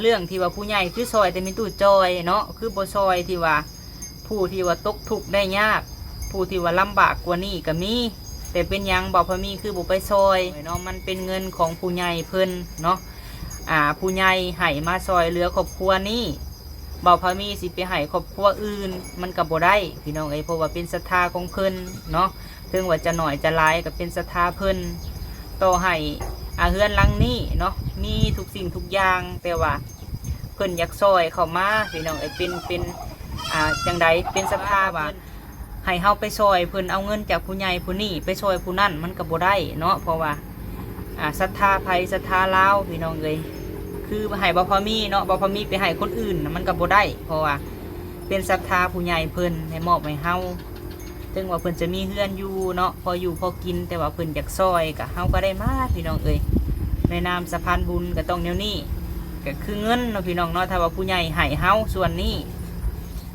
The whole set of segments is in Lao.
ເລື່ອງທີ່ວ່າຜູ້ໃຫຍ່ຄືຊ່ອຍແຕ່ແມ່ຕູ້ຈ້ອຍເນາະ ຄືບໍ່ຊ່ອຍທີ່ວ່າ ຜູ້ທີ່ວ່າຕົກທຸກໄດ້ຍາກ ຜູ້ທີ່ວ່າລຳບາກກວ່ານີ້ກໍມີ ແຕ່ເປັນຫຍັງບ່າວພາມີຄືບໍ່ໄປຊ່ອຍເນາະ? ມັນເປັນເງິນຂອງຜູ້ໃຫຍ່ເພິ່ນເນາະ ອ່າ ຜູ້ໃຫຍ່ໃຫ້ມາຊ່ອຍເຫຼືອຄອບຄົວນີ້ ບ່າວພາມີຊິໄປໃຫ້ຄອບຄົວອື່ນ ມັນກໍບໍ່ໄດ້ພີ່ນ້ອງເອີຍ ເພາະວ່າເປັນສັດທາຂອງເພິ່ນເນາະ ເຖິງວ່າຈະໜ້ອຍຈະຫຼາຍກໍເປັນສັດທາເພິ່ນ ຕໍ່ໃຫ້ ອ່າ ເຮືອນຫຼັງນີ້ເນາະ ມີທຸກສິ່ງທຸກຢ່າງ ແຕ່ວ່າ ເພິ່ນຢາກຊ່ອຍເຂົ້າມາພີ່ນ້ອງເອີຍ ເປັນ ເປັນ ອ່າ ຈັ່ງໃດ ເປັນສັດທາວ່າ ໃຫ້ເຮົາໄປຊ່ອຍເພິ່ນ ເອົາເງິນຈາກຜູ້ໃຫຍ່ຜູ້ນີ້ໄປຊ່ອຍຜູ້ນັ້ນ ມັນກໍບໍ່ໄດ້ເນາະ ເພາະວ່າ ອ່າ ສັດທາໃຜສັດທາລາວພີ່ນ້ອງເອີຍ ຄືໃຫ້ບ່າວພາມີເນາະ ບ່າວພາມີໄປໃຫ້ຄົນອື່ນນະ ມັນກໍບໍ່ໄດ້ ເພາະວ່າເປັນສັດທາຜູ້ໃຫຍ່ເພິ່ນໃຫ້ມອບໃຫ້ເຮົາ ເຖິງວ່າເພິ່ນຈະມີເຮືອນຢູ່ເນາະ ພໍຢູ່ພໍກິນ ແຕ່ວ່າເພິ່ນຢາກຊ່ອຍ ກະເຮົາກໍໄດ້ມາພີ່ນ້ອງເອີຍ ໃນນາມສະພານບຸນກໍຕ້ອງແນວນີ້ ກໍຄືເງິນເນາະພີ່ນ້ອງເນາະ ຖ້າວ່າຜູ້ໃຫญ่ໃຫ້ເຮົາສ່ວນນີ້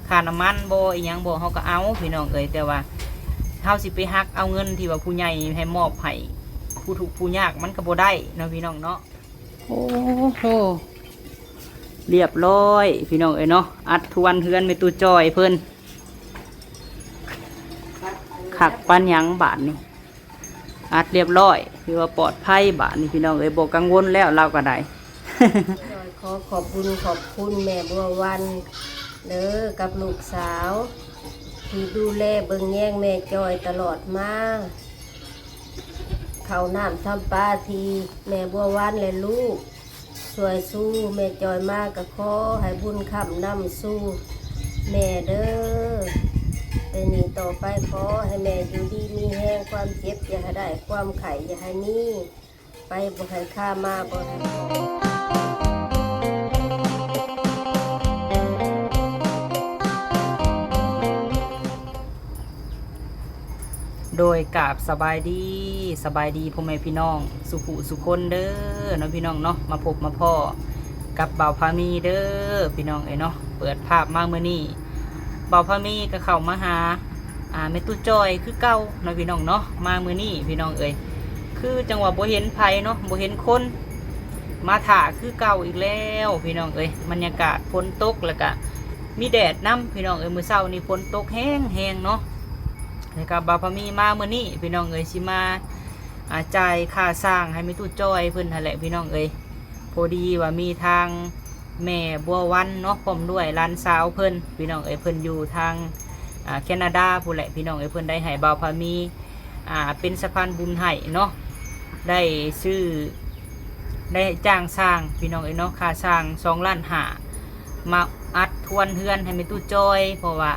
ຄ່ານ້ຳມັນບໍ່ ອີ່ຫຍັງບໍ່ ເຮົາກໍເອົາພີ່ນ້ອງເອີຍ ແຕ່ວ່າເຮົາຊິໄປຫັກເອົາເງິນທີ່ວ່າຜູ້ໃຫຍ່ໃຫ້ ມອບໃຫ້ຜູ້ທຸກຜູ້ຍາກ ມັນກໍບໍ່ໄດ້ເນາະພີ່ນ້ອງເນາະ. ໂອ້ໂຫ ລຽບຮ້ອຍພີ່ນ້ອງເອີຍເນາະ ອັດທວນເຮືອນແມ່ຕູ້ຈ້ອຍເພິ່ນ ຄັກປານຫຍັງບາດນີ້ ອັດລຽບຮ້ອຍ ຖືວ່າປອດໄພບາດນີ້ພີ່ນ້ອງເອີຍ ບໍ່ກັງວົນແລ້ວລາວກໍໄດ້. ຂໍຂອບບຸນຂອບຄຸນແມ່ບົວວັນເດີ ກັບລູກສາວ ທີ່ດູແລເບິ່ງແຍງແມ່ຈ້ອຍຕະຫຼອດມາ. ເຂົ້ານ້ຳທຳປາທີ່ແມ່ບົວວັນ ແລະ ລູກຊ່ວຍຊູແມ່ຈ້ອຍມາ ກໍຂໍໃຫ້ບຸນຄ້ຳນຳສູ່ແມ່ເດີ ແຕ່ນີ້ຕໍ່ໄປ ຂໍໃຫ້ແມ່ຢູ່ດີມີແຮງ ຄວາມເຈັບຢ່າໃຫ້ໄດ້ ຄວາມໄຂ້ຢ່າໃຫ້ມີ ໄປບໍ່ໃຫ້ຄາ ມາບໍ່ໃຫ້ພໍ້. ໂດຍກາບສະບາຍດີ ສະບາຍດີພໍ່ແມ່ພີ່ນ້ອງສູ່ຜູ້ສູ່ຄົນເດີເນາະ ພີ່ນ້ອງເນາະ ມາພົບມາພໍ້ກັບບ່າວພາມີເດີພີ່ນ້ອງເອີຍເນາະ. ເປີດພາບມາມື້ນີ້ ບ່າວພາມີກໍເຂົ້າມາຫາ ອ່າ ແມ່ຕູ້ຈ້ອຍຄືເກົ່າເນາະ ພີ່ນ້ອງເນາະ. ມາມື້ນີ້ພີ່ນ້ອງເອີຍ ຄືຈັ່ງວ່າບໍ່ເຫັນໃຜເນາະ ບໍ່ເຫັນຄົນ ມາຖ້າຄືເກົ່າອີກແລ້ວພີ່ນ້ອງເອີຍ. ບັນຍາກາດຝົນຕົກ ແລ້ວກະມີແດດນຳພີ່ນ້ອງເອີຍ ມື້ເຊົ້ານີ້ຝົນຕົກແຮງໆເນາະ. ແລ້ວກະບ່າວພາມີມາມື້ນີ້ພີ່ນ້ອງເອີຍ ຊິມາ ອ່າ ຈ່າຍຄ່າຊ່າງໃຫ້ແມ່ຕູ້ຈ້ອຍເພິ່ນຫັ້ນແຫຼະພີ່ນ້ອງເອີຍ. ພໍດີວ່າມີທາງແມ່ບົວວັນເນາະ ພ້ອມດ້ວຍຫຼານສາວເພິ່ນພີ່ນ້ອງເອີຍ ເພິ່ນຢູ່ທາງ ອ່າ ແຄນາດາພຸ້ນແຫຼະພີ່ນ້ອງເອີຍ ເພິ່ນໄດ້ໃຫ້ບ່າວພາມີ ອ່າ ເປັນສະພານບຸນໃຫ້ເນາະ ໄດ້ຊື້ ໄດ້ຈ້າງຊ່າງພີ່ນ້ອງເອີຍເນາະ ຄ່າຊ່າງສອງລ້ານຫ້າ ມາອັດທວນເຮືອນໃຫ້ແມ່ຕູ້ຈ້ອຍ ເພາະວ່າ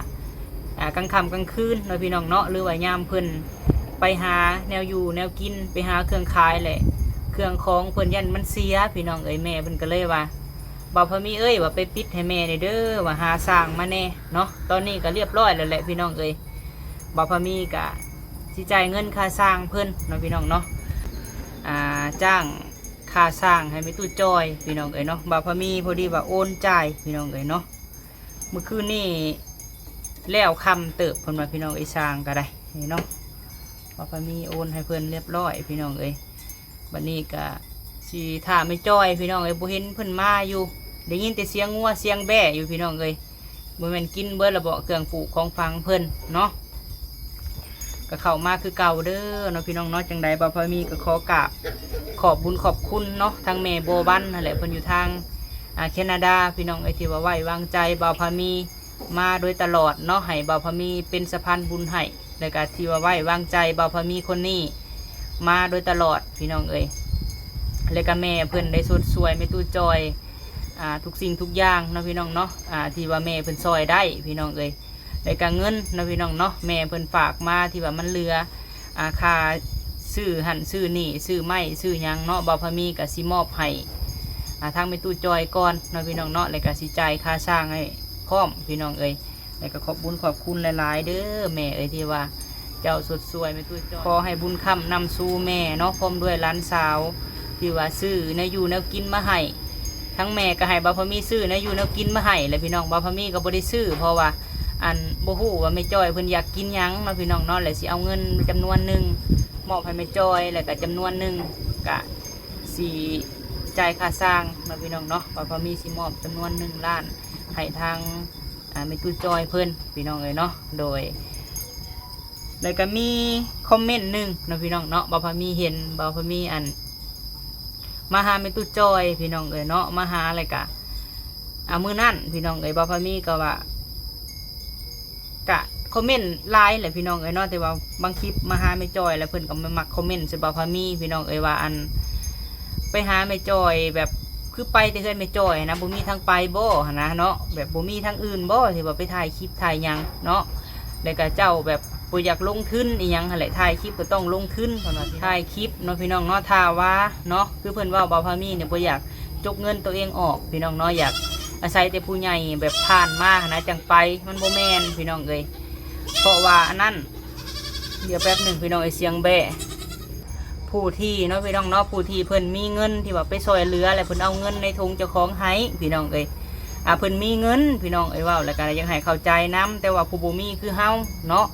ອ່າ ກາງຄ່ຳກາງຄືນເນາະ ພີ່ນ້ອງເນາະ ຫຼືວ່າຍາມເພິ່ນໄປຫາແນວຢູ່ແນວກິນ ໄປຫາເຄື່ອງຂາຍແຫຼະ ເຄື່ອງຂອງເພິ່ນຢ້ານມັນເສຍພີ່ນ້ອງເອີຍ. ແມ່ເພິ່ນກໍເລີຍວ່າ ບ່າວພາມີເອີຍ ວ່າໄປປິດໃຫ້ແມ່ແດ່ເດີ ວ່າຫາຊ່າງມາແດ່ເນາະ. ຕອນນີ້ກໍລຽບຮ້ອຍແລ້ວແຫຼະພີ່ນ້ອງເອີຍ ບ່າວພາມີກໍຊິຈ່າຍເງິນຄ່າຊ່າງເພິ່ນເນາະ ພີ່ນ້ອງເນາະ ອ່າ ຈ້າງຄ່າຊ່າງໃຫ້ແມ່ຕູ້ຈ້ອຍພີ່ນ້ອງເອີຍເນາະ. ບ່າວພາມີພໍດີວ່າໂອນຈ່າຍພີ່ນ້ອງເອີຍເນາະ ມື້ຄືນນີ້ແລ້ວຄ່ຳເຕີບເພິ່ນວ່າ ພີ່ນ້ອງເອີຍ ຊ່າງກໍໄດ້ນີ້ເນາະ. ບ່າວພາມີໂອນໃຫ້ເພິ່ນລຽບຮ້ອຍພີ່ນ້ອງເອີຍ. ບັດນີ້ກະຊິຖ້າແມ່ຈ້ອຍພີ່ນ້ອງເອີຍ ບໍ່ເຫັນເພິ່ນມາຢູ່ ໄດ້ຍິນແຕ່ສຽງງົວສຽງແບ້ຢູ່ພີ່ນ້ອງເອີຍ. ບໍ່ແມ່ນກິນເບິດລະເບາະເຄື່ອງປູກຂອງຝັງເພິ່ນເນາະ. ກໍເຂົ້າມາຄືເກົ່າເດີເນາະ ພີ່ນ້ອງເນາະ. ຈັ່ງໃດບ່າວພາມີກໍຂໍກາບຂອບບຸນຂອບຄຸນເນາະ ທາງແມ່ບົວວັນຫັ້ນແຫຼະ ເພິ່ນຢູ່ທາງ ອ່າ ແຄນາດາພີ່ນ້ອງເອີຍ ທີ່ວ່າໄວ້ວາງໃຈບ່າວພາມີ ມາໂດຍຕະຫຼອດເນາະ ໃຫ້ບ່າວພາມີເປັນສະພານບຸນໃຫ້ ແລ້ວກະທີ່ວ່າໄວ້ວາງໃຈບ່າວພາມີຄົນນີ້ມາໂດຍຕະຫຼອດພີ່ນ້ອງເອີຍ. ແລ້ວກະແມ່ເພິ່ນໄດ້ຊົດຊ່ວຍແມ່ຕູ້ຈ້ອຍ ອ່າ ທຸກສິ່ງທຸກຢ່າງເນາະ ພີ່ນ້ອງເນາະ ອ່າ ທີ່ວ່າແມ່ເພິ່ນຊ່ອຍໄດ້ພີ່ນ້ອງເອີຍ. ແລ້ວກະເງິນເນາະ ພີ່ນ້ອງເນາະ ແມ່ເພິ່ນຝາກມາທີ່ວ່າມັນເຫຼືອ ອ່າ ຄ່າຊື້ຫັ້ນຊື້ນີ້ ຊື້ໄມ້ຊື້ຫຍັງເນາະ ບ່າວພາມີກະຊິມອບໃຫ້ ອ່າ ທາງແມ່ຕູ້ຈ້ອຍກ່ອນເນາະ ພີ່ນ້ອງເນາະ ແລ້ວກະຊິຈ່າຍຄ່າຊ່າງໃຫ້ພ້ອມພີ່ນ້ອງເອີຍ. ແລ້ວກໍຂອບບຸນຂອບຄຸນຫຼາຍໆເດີແມ່ເອີຍ ທີ່ວ່າເຈົ້າຊົດຊ່ວຍແມ່ຕູ້ຈ້ອຍ. ຂໍໃຫ້ບຸນຄ້ຳນຳສູ່ແມ່ເນາະ ພ້ອມດ້ວຍຫຼານສາວ ທີ່ວ່າຊື້ແນວຢູ່ແນວກິນມາໃຫ້. ທັງແມ່ກໍໃຫ້ບ່າວພາມີຊື້ແນວຢູ່ແນວກິນມາໃຫ້ແຫຼະພີ່ນ້ອງ. ບ່າວພາມີກໍບໍ່ໄດ້ຊື້ ເພາະວ່າ ອັນ ບໍ່ຮູ້ວ່າແມ່ຈ້ອຍເພິ່ນຢາກກິນຫຍັງເນາະ ພີ່ນ້ອງເນາະ. ແລ້ວຊິເອົາເງິນຈຳນວນໜຶ່ງມອບໃຫ້ແມ່ຈ້ອຍ ແລ້ວກໍຈຳນວນໜຶ່ງກະ ຊິ ຈ່າຍຄ່າສ້າງເນາະ ພີ່ນ້ອງເນາະ ວ່າພໍ່ມີຊິມອບຈຳນວນໜຶ່ງລ້ານໃຫ້ທາງ ອ່າ ແມ່ຕູ້ຈ້ອຍເພິ່ນ ພີ່ນ້ອງເອີຍເນາະ. ໂດຍ ແລ້ວກໍມີຄອມເມັນໜຶ່ງເນາະ ພີ່ນ້ອງເນາະ ບ່າວພາມີເຫັນ ບ່າວພາມີ ອັນ ມາຫາແມ່ຕູ້ຈ້ອຍ ພີ່ນ້ອງເອີຍເນາະ ມາຫາ ແລ້ວກະ ອ່າ ມື້ນັ້ນ ພີ່ນ້ອງເອີຍ ບ່າວພາມີກໍວ່າ ກະຄອມເມັນຫຼາຍແຫຼະ ພີ່ນ້ອງເອີຍເນາະ ແຕ່ວ່າບາງຄລິບມາຫາແມ່ຈ່ອຍ ແລ້ວເພິ່ນກໍມາມັກຄອມເມັນໃສ່ບ່າວພາມີ ພີ່ນ້ອງເອີຍ ວ່າ ອັນ ໄປຫາແມ່ຈ່ອຍ ແບບ ຄືໄປແຕ່ເຮືອນແມ່ຈ່ອຍຫັ້ນນະ ບໍ່ມີທາງໄປບໍ່ຫັ້ນນະເນາະ ແບບບໍ່ມີທາງອື່ນບໍ່ ທີ່ວ່າໄປຖ່າຍຄລິບຖ່າຍຫຍັງເນາະ ແລ້ວກະເຈົ້າແບບບໍ່ຢາກລົງທຶນອີ່ຫຍັງຫັ້ນແຫຼະ ຖ່າຍຄລິບກໍຕ້ອງລົງທຶນ ເພິ່ນວ່າຊິຖ່າຍຄລິບເນາະ ພີ່ນ້ອງເນາະ ຖ້າວ່າເນາະ ຄືເພິ່ນເວົ້າ ບ່າວພາມີນີ້ບໍ່ຢາກຈົກເງິນໂຕເອງອອກ ພີ່ນ້ອງເນາະ ຢາກອາໄສແຕ່ຜູ້ໃຫຍ່ແບບຜ່ານມາຫັ້ນນະ ຈັ່ງໄປ ມັນບໍ່ແມ່ນ ພີ່ນ້ອງເອີຍ ເພາະວ່າອັນນັ້ນ ດຽວແປັບໜຶ່ງ ພີ່ນ້ອງເອີຍ ສຽງແບ້ ຜູ້ທີ່ເນາະ ພີ່ນ້ອງເນາະ ຜູ້ທີ່ເພິ່ນມີເງິນທີ່ວ່າໄປຊ່ອຍເຫຼືອ ແລ້ວເພິ່ນເອົາເງິນໃນຖົງເຈົ້າຂອງໃຫ້ ພີ່ນ້ອງເອີຍ ອ່າ ເພິ່ນມີເງິນ ພີ່ນ້ອງເອີຍ ເວົ້າແລ້ວກໍຢາກໃຫ້ເຂົ້າໃຈນຳ ແຕ່ວ່າຜູ້ບໍ່ມີຄືເຮົາເນາະ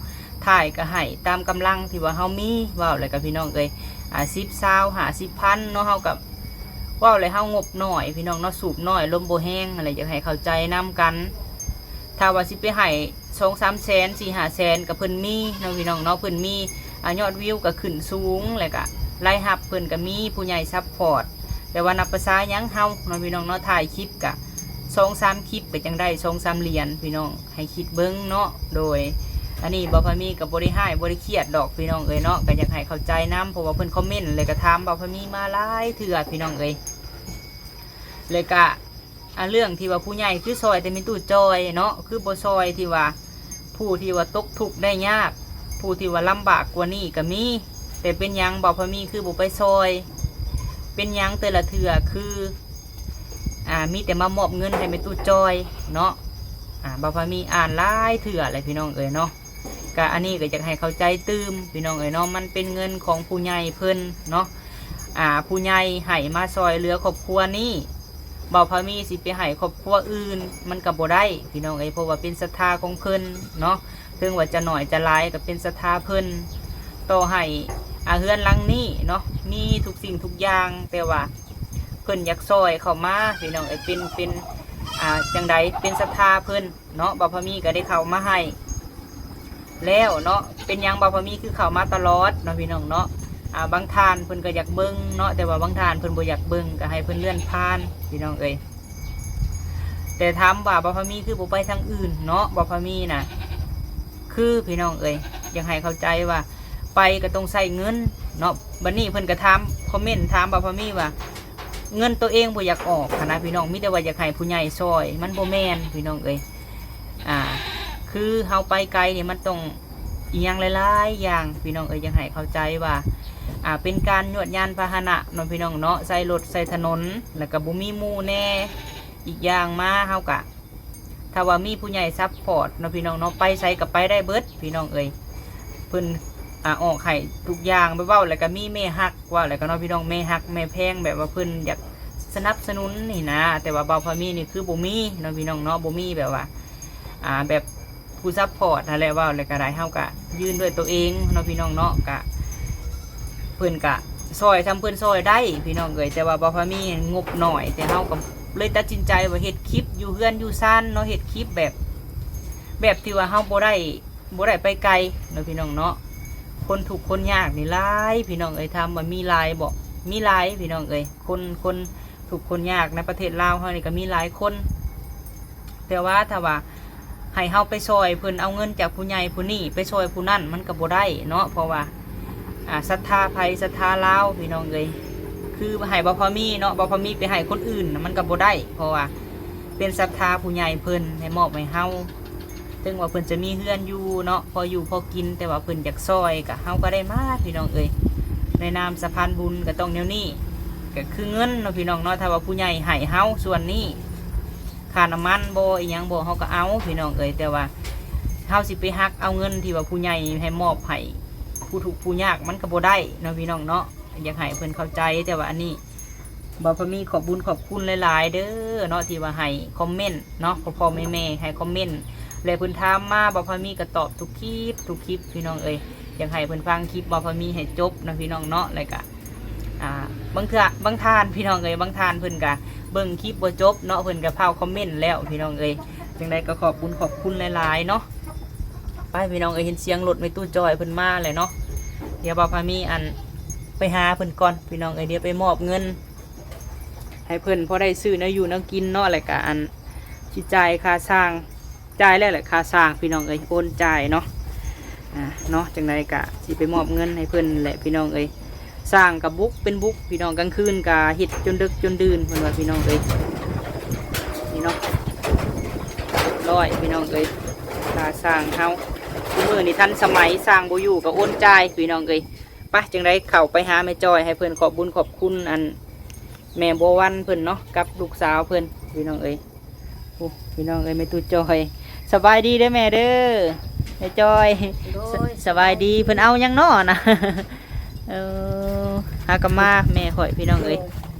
ຖ່າຍກໍໃຫ້ຕາມກຳລັງທີ່ວ່າເຮົາມີ ເວົ້າແລ້ວກໍ ພີ່ນ້ອງເອີຍ ອ່າ ສິບ ຊາວ ຫ້າສິບພັນເນາະ ເຮົາກໍ ເວົ້າແລ້ວເຮົາງົບໜ້ອຍ ພີ່ນ້ອງເນາະ ສູບໜ້ອຍ ລົມບໍ່ແຮງ ຫັ້ນແຫຼະ ຢາກໃຫ້ເຂົ້າໃຈນຳກັນ ຖ້າວ່າຊິໄປໃຫ້ສອງສາມແສນ ສີ່ຫ້າແສນ ກໍເພິ່ນມີເນາະ ພີ່ນ້ອງເນາະ ເພິ່ນມີ ອ່າ ຍອດວິວກໍຂຶ້ນສູງ ແລ້ວກໍລາຍຮັບເພິ່ນກໍມີ ຜູ້ໃຫຍ່ຊັບພອດ ແຕ່ວ່ານັບປະສາຫຍັງເຮົາເນາະ ພີ່ນ້ອງເນາະ ຖ່າຍຄລິບກໍສອງສາມຄລິບກໍຈັ່ງໄດ້ສອງສາມຫຼຽນ ພີ່ນ້ອງ ໃຫ້ຄິດເບິ່ງເນາະ ໂດຍ ອັນນີ້ບ່າວພາມີກໍບໍ່ໄດ້ຮ້າຍ ບໍ່ໄດ້ຄຽດດອກ ພີ່ນ້ອງເອີຍເນາະ ກໍຢາກໃຫ້ເຂົ້າໃຈນຳ ເພາະວ່າເພິ່ນຄອມເມັນ ແລ້ວກໍຖາມບ່າວພາມີມາຫຼາຍເທື່ອ ພີ່ນ້ອງເອີຍ ແລ້ວກໍ ອ່າ ເລື່ອງທີ່ວ່າຜູ້ໃຫຍ່ຄືຊ່ອຍແຕ່ແມ່ຕູ້ຈ້ອຍເນາະ ຄືບໍ່ຊ່ອຍທີ່ວ່າ ຜູ້ທີ່ວ່າຕົກທຸກໄດ້ຍາກ ຜູ້ທີ່ວ່າລຳບາກກວ່ານີ້ກໍມີ ແຕ່ເປັນຫຍັງບ່າວພາມີຄືບໍ່ໄປຊ່ອຍ ເປັນຫຍັງແຕ່ລະເທື່ອຄື ອ່າ ມີແຕ່ມາມອບເງິນໃຫ້ແມ່ຕູ້ຈ້ອຍເນາະ ອ່າ ບ່າວພາມີອ່ານຫຼາຍເທື່ອແຫຼະ ພີ່ນ້ອງເອີຍເນາະ ກະອັນນີ້ກໍຢາກໃຫ້ເຂົ້າໃຈຕື່ມ ພີ່ນ້ອງເອີຍເນາະ ມັນເປັນເງິນຂອງຜູ້ໃຫຍ່ເພິ່ນເນາະ ອ່າ ຜູ້ໃຫຍ່ໃຫ້ມາຊ່ອຍເຫຼືອຄອບຄົວນີ້ ບ່າວພາມີຊິໄປໃຫ້ຄອບຄົວອື່ນ ມັນກໍບໍ່ໄດ້ ພີ່ນ້ອງເອີຍ ເພາະວ່າເປັນສັດທາຂອງເພິ່ນເນາະ ເຖິງວ່າຈະໜ້ອຍຈະຫຼາຍກໍເປັນສັດທາເພິ່ນ ຕໍ່ໃຫ້ ອ່າ ເຮືອນຫຼັງນີ້ເນາະ ມີທຸກສິ່ງທຸກຢ່າງ ແຕ່ວ່າເພິ່ນຢາກຊ່ອຍເຂົ້າມາ ພີ່ນ້ອງເອີຍ ເປັນ ເປັນ ອ່າ ຈັ່ງໃດ ເປັນສັດທາເພິ່ນ ເນາະ ບ່າວພາມີກໍໄດ້ເຂົ້າມາໃຫ້ແລ້ວເນາະ ເປັນຫຍັງບ່າວພາມີຄືເຂົ້າມາຕະຫຼອດເນາະ ພີ່ນ້ອງເນາະ ອ່າ ບາງທ່ານເພິ່ນກໍຢາກເບິ່ງເນາະ ແຕ່ວ່າບາງທ່ານເພິ່ນບໍ່ຢາກເບິ່ງ ກໍໃຫ້ເພິ່ນເລື່ອນຜ່ານ ພີ່ນ້ອງເອີຍ ແຕ່ຖາມວ່າບ່າວພາມີຄືບໍ່ໄປທາງອື່ນເນາະ ບ່າວພາມີນະ ຄື ພີ່ນ້ອງເອີຍ ຢາກໃຫ້ເຂົ້າໃຈວ່າ ໄປກໍຕ້ອງໃຊ້ເງິນເນາະ ບັດນີ້ເພິ່ນກໍຖາມ ຄອມເມັນຖາມບ່າວພາມີວ່າ ເງິນໂຕເອງບໍ່ຢາກອອກຫັ້ນນະ ພີ່ນ້ອງ ມີແຕ່ວ່າຢາກໃຫ້ຜູ້ໃຫຍ່ຊ່ອຍ ມັນບໍ່ແມ່ນ ພີ່ນ້ອງເອີຍ ອ່າ ຄືເຮົາໄປໄກນີ້ ມັນຕ້ອງອີ່ຫຍັງຫຼາຍໆຢ່າງ ພີ່ນ້ອງເອີຍ ຢາກໃຫ້ເຂົ້າໃຈວ່າ ອ່າ ເປັນການຍວດຍານພາຫະນະເນາະ ພີ່ນ້ອງເນາະ ໃຊ້ລົດໃຊ້ຖະໜົນ ແລ້ວກໍບໍ່ມີໝູ່ແດ່ ອີກຢ່າງມາເຮົາກະ ຖ້າວ່າມີຜູ້ໃຫຍ່ຊັບພອດເນາະ ພີ່ນ້ອງເນາະ ໄປໃສກໍໄປໄດ້ເບິດ ພີ່ນ້ອງເອີຍ ເພິ່ນ ອ່າ ອອກໃຫ້ທຸກຢ່າງ ແບບເວົ້າແລ້ວກໍມີແມ່ຮັກ ເວົ້າແລ້ວກໍເນາະ ພີ່ນ້ອງ ແມ່ຮັກແມ່ແພງ ແບບວ່າເພິ່ນຢາກສະໜັບສະໜູນນີ້ນະ ແຕ່ວ່າບ່າວພາມີນີ້ຄືບໍ່ມີເນາະ ພີ່ນ້ອງເນາະ ບໍ່ມີແບບວ່າ ອ່າ ແບບຜູ້ຊັບພອດຫັ້ນແຫຼະ ເວົ້າແລ້ວກໍໄດ້ ເຮົາກໍຢືນດ້ວຍໂຕເອງເນາະ ພີ່ນ້ອງເນາະ ກະ ເພິ່ນກະຊ່ອຍສ່ຳເພິ່ນຊ່ອຍໄດ້ ພີ່ນ້ອງເອີຍ ແຕ່ວ່າບ່າວພາມີງົບໜ້ອຍ ແຕ່ເຮົາກໍເລີຍຕັດສິນໃຈວ່າເຮັດຄລິບຢູ່ເຮືອນຢູ່ຊານເນາະ ເຮັດຄລິບແບບ ແບບທີ່ວ່າເຮົາບໍ່ໄດ້ ບໍ່ໄດ້ໄປໄກເນາະ ພີ່ນ້ອງເນາະ ຄົນທຸກຄົນຍາກນີ້ຫຼາຍ ພີ່ນ້ອງເອີຍ ຖາມວ່າມີຫຼາຍບໍ່ ມີຫຼາຍ ພີ່ນ້ອງເອີຍ ຄົນ ຄົນທຸກຄົນຍາກໃນປະເທດລາວເຮົານີ້ກໍມີຫຼາຍຄົນ ແຕ່ວ່າຖ້າວ່າ ໃຫ້ເຮົາໄປຊ່ອຍເພິ່ນເອົາເງິນຈາກຜູ້ໃຫຍ່ຜູ້ນີ້ໄປຊ່ອຍຜູ້ນັ້ນ ມັນກໍບໍ່ໄດ້ເນາະ ເພາະວ່າ ອ່າ ສັດທາໃຜສັດທາລາວ ພີ່ນ້ອງເອີຍ ຄືໃຫ້ບ່າວພາມີເນາະ ບ່າວພາມີໄປໃຫ້ຄົນອື່ນນະ ມັນກໍບໍ່ໄດ້ ເພາະວ່າເປັນສັດທາຜູ້ໃຫຍ່ເພິ່ນໃຫ້ມອບໃຫ້ເຮົາ ເຖິງວ່າເພິ່ນຈະມີເຮືອນຢູ່ເນາະ ພໍຢູ່ພໍກິນ ແຕ່ວ່າເພິ່ນຢາກຊ່ອຍ ກໍເຮົາກໍໄດ້ມາ ພີ່ນ້ອງເອີຍ ໃນນາມສະພານບຸນກໍຕ້ອງແນວນີ້ ກໍຄືເງິນເນາະ ພີ່ນ້ອງເນາະ ຖ້າວ່າຜູ້ໃຫຍ່ໃຫ້ເຮົາສ່ວນນີ້ ຄ່ານ້ຳມັນບໍ່ ອີ່ຫຍັງບໍ່ ເຮົາກໍເອົາ ພີ່ນ້ອງເອີຍ ແຕ່ວ່າເຮົາຊິໄປຫັກເອົາເງິນທີ່ວ່າຜູ້ໃຫຍ່ໃຫ້ມອບໃຫ້ຜູ້ທຸກຜູ້ຍາກ ມັນກໍບໍ່ໄດ້ເນາະ ພີ່ນ້ອງເນາະ ຢາກໃຫ້ເພິ່ນເຂົ້າໃຈ ແຕ່ວ່າອັນນີ້ ບ່າວພາມີຂອບບຸນຂອບຄຸນຫຼາຍໆເດີເນາະ ທີ່ວ່າໃຫ້ຄອມເມັນເນາະ ພໍ່ໆແມ່ໆໃຫ້ຄອມເມັນ ແລະ ເພິ່ນຖາມມາ ບ່າວພາມີກໍຕອບທຸກຄລິບ ທຸກຄລິບ ພີ່ນ້ອງເອີຍ ຢາກໃຫ້ເພິ່ນຟັງຄລິບບ່າວພາມີໃຫ້ຈົບເນາະ ພີ່ນ້ອງເນາະ ແລ້ວກໍ ອ່າ ບາງເທື່ອ ບາງທ່ານ ພີ່ນ້ອງເອີຍ ບາງທ່ານເພິ່ນກະເບິ່ງຄລິບບໍ່ຈົບເນາະ ເພິ່ນກະເຝົ້າຄອມເມັນແລ້ວ ພີ່ນ້ອງເອີຍ. ຈັ່ງໃດກໍຂອບບຸນຂອບຄຸນຫຼາຍໆເນາະ. ໄປ ພີ່ນ້ອງເອີຍ ເຫັນສຽງລົດແມ່ຕູ້ຈ້ອຍເພິ່ນມາແລ້ວເນາະ. ດຽວບ່າວພາມີ ອັນ ໄປຫາເພິ່ນກ່ອນ ພີ່ນ້ອງເອີຍ. ດຽວໄປມອບເງິນໃຫ້ເພິ່ນ ພໍໄດ້ຊື້ແນວຢູ່ແນວກິນເນາະ ແລ້ວກະ ອັນ ຊິຈ່າຍຄ່າຊ່າງ ຈ່າຍແລ້ວແຫຼະຄ່າຊ່າງ ພີ່ນ້ອງເອີຍ ໂອນຈ່າຍເນາະ. ອ່າ ເນາະ ຈັ່ງໃດກະຊິໄປມອບເງິນໃຫ້ເພິ່ນແຫຼະ ພີ່ນ້ອງເອີຍ. ຊ່າງກະບຸກເປັນບຸກ ພີ່ນ້ອງ ກາງຄືນກະເຮັດຈົນເດິກຈົນດື່ນ ເພິ່ນວ່າ ພີ່ນ້ອງເອີຍ. ນີ້ເນາະ ຮຽບຮ້ອຍ ພີ່ນ້ອງເອີຍ ຄ່າຊ່າງເຮົາ. ຊຸມື້ນີ້ທັນສະໄໝ ຊ່າງບໍ່ຢູ່ກະໂອນຈ່າຍ ພີ່ນ້ອງເອີຍ. ໄປ ຈັ່ງໃດເຂົ້າໄປຫາແມ່ຈ້ອຍ ໃຫ້ເພິ່ນຂອບບຸນຂອບຄຸນ ອັນ ແມ່ບົວວັນເພິ່ນເນາະ ກັບລູກສາວເພິ່ນ ພີ່ນ້ອງເອີຍ. ໂອ້ ພີ່ນ້ອງເອີຍ ແມ່ຕູ້ຈ້ອຍ ສະບາຍດີເດີແມ່ເດີ ແມ່ຈ້ອຍ. ໂດຍ ສະ ສະບາຍດີ. ເພິ່ນເອົາຫຍັງເນາະນະ? ເອີ ຫາກະມາແມ່ຂ້ອຍ ພີ່ນ້ອງເອີຍ. ໂດຍ